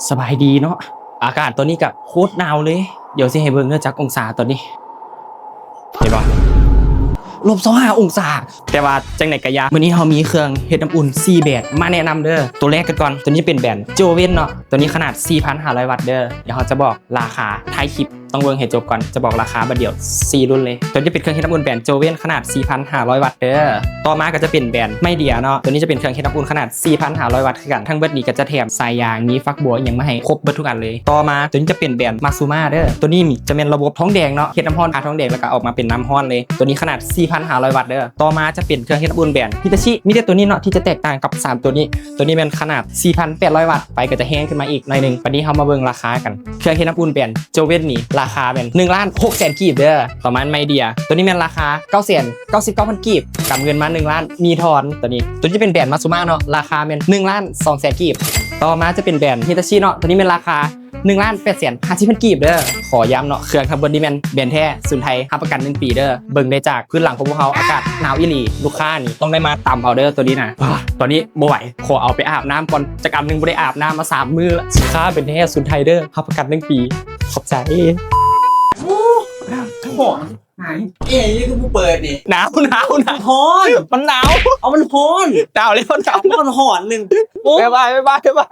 ສະບາຍດີເນາະ ອາກາດຕອນນີ້ກະໂຄດໜາວເລີຍ. ດຽວຊິໃຫ້ເບິ່ງເດີຈັກອົງສາຕອນນີ້ ເຫັນບໍ່? ລົບຊາວຫ້າອົງສາ. ແຕ່ວ່າຈັ່ງໃດກະຢ່າ ມື້ນີ້ເຮົາມີເຄື່ອງເຮັດນ້ຳອຸ່ນສີ່ແບຣນມາແນະນຳເດີ. ໂຕແລກກັນກ່ອນ ໂຕນີ້ຈະເປັນແບຣນໂຈເວັນເນາະ ໂຕນີ້ຂະໜາດສີ່ພັນຫ້າຮ້ອຍວັດເດີ. ດຽວເຮົາຈະບອກລາຄາທ້າຍຄລິບ ຕ້ອງເບິ່ງໃຫ້ຈົບກ່ອນ ຈະບອກລາຄາບາດດຽວສີ່ລຸ້ນເລີຍ. ໂຕນີ້ຈະເປັນເຄື່ອງເຮັດນ້ຳອຸ່ນແບຣນໂຈເວັນ ຂະໜາດສີ່ພັນຫ້າຮ້ອຍວັດເດີ. ຕໍ່ມາກະຈະເປັນແບຣນໄມເດຍເນາະ ໂຕນີ້ຈະເປັນເຄື່ອງເຮັດນ້ຳອຸ່ນຂະໜາດສີ່ພັນຫ້າຮ້ອຍວັດຄືກັນ. ທັງເບິດນີ້ກະຈະແຖມສາຍຢາງ ມີຝັກບົວອີ່ຫຍັງມາໃຫ້ຄົບເບິດທຸກອັນເລີຍ. ຕໍ່ມາໂຕນີ້ຈະເປັນແບຣນມາຊູມາເດີ ໂຕນີ້ຈະແມ່ນລະບົບທ້ອງແດງເນາະ ເຮັດນ້ຳຮ້ອນ ອາ ທ້ອງແດງ ແລ້ວກະອອກມາເປັນນ້ຳຮ້ອນເລີຍ. ໂຕນີ້ຂະໜາດສີ່ພັນຫ້າຮ້ອຍວັດເດີ. ຕໍ່ມາຈະເປັນເຄື່ອງເຮັດນ້ຳອຸ່ນແບຣນຮິຕາຊິ ມີແຕ່ໂຕນີ້ເນາະທີ່ຈະແຕກຕ່າງກັບສາມໂຕນີ້. ໂຕນີ້ແມ່ນຂະໜາດສີ່ພັນແປດຮ້ອຍວັດ ໄຟກະຈະແຮງຂຶ້ນມາອີກໜ້ອຍໜຶ່ງ. ບາດນີ້ເຮົາມາເບິ່ງລາຄາກັນ ເຄື່ອງເຮັດນ້ຳອຸ່ນແບຣນໂຈເວັນນີ້ ລາຄາແມ່ນໜຶ່ງລ້ານຫົກແສນກີບເດີ. ຕໍ່ມາແມ່ນໄມເດຍ ໂຕນີ້ແມ່ນລາຄາເກົ້າແສນເກົ້າສິບເກົ້າພັນກີບ ກຳເງິນມາໜຶ່ງລ້ານ ມີທອນ. ໂຕນີ້ ໂຕນີ້ຈະເປັນແບຣນມາຊູມາເນາະ ລາຄາແມ່ນໜຶ່ງລ້ານສອງແສນກີບ. ຕໍ່ມາຈະເປັນແບຣນຮິຕາຊິເນາະ ໂຕນີ້ແມ່ນລາຄາໜຶ່ງລ້ານແປດແສນຫ້າສິບພັນກີບເດີ. ຂໍຢ້ຳເນາະ ເຄື່ອງທັງເບິດນີ້ແມ່ນແບຣນແທ້ ຊຸນໄທ ຮັບປະກັນໜຶ່ງປີເດີ. ເບິ່ງໄດ້ຈາກພື້ນຫຼັງຂອງພວກເຮົາ ອາກາດໜາວອີ່ຫຼີ ລູກຄ້ານີ້ຕ້ອງໄດ້ມາຕຳເອົາເດີ ໂຕນີ້ນະ. ຕອນນີ້ບໍ່ໄຫວ ຂໍເອົາໄປອາບນ້ຳກ່ອນ ຈັກອັນໜຶ່ງບໍ່ໄດ້ອາບນ້ຳມາສາມມື້ລະ. ສິນຄ້າແບຣນແທ້ ຊຸນໄທເດີ ຮັບປະກັນໜຶ່ງປີ. ຂອບໃຈ. ຫອມຫາຍ ເອີ ນີ້ຄືຜູ້ເປີດນີ້ ໜາວ ໜາວ ໜາວ ມັນຮ້ອນ ມັນໜາວ ເອົາ ມັນຮ້ອນ ໜາວແລ້ວ ໜາວ ມັນຮ້ອນໜຶ່ງ. ໂອ້ ບາຍບາຍ ບາຍບາຍ.